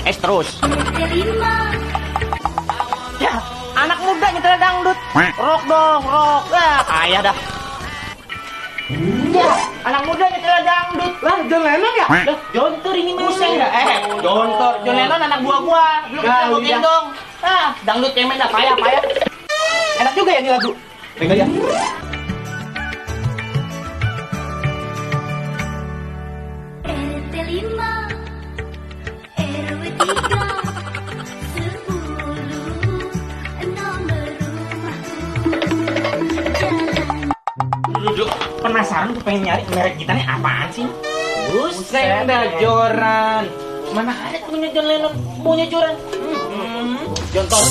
Es terus. Ya, anak muda nyetel dangdut. Rock dong, rock. Ayah dah. Ya, anak muda nyetel dangdut. Lah, John Lennon ya? Lah, Jontor ini museng dah. Jontor. John Lennon anak buah gua. Lu kita mau gendong. Dangdut cemen dah, payah. Enak juga ya ini lagu. Pegang ya. Duduk penasaran tuh pengen nyari merek gitarnya apaan sih? Buset dah Joran. Mana ada punya John Lennon, punya Joran. Jontor.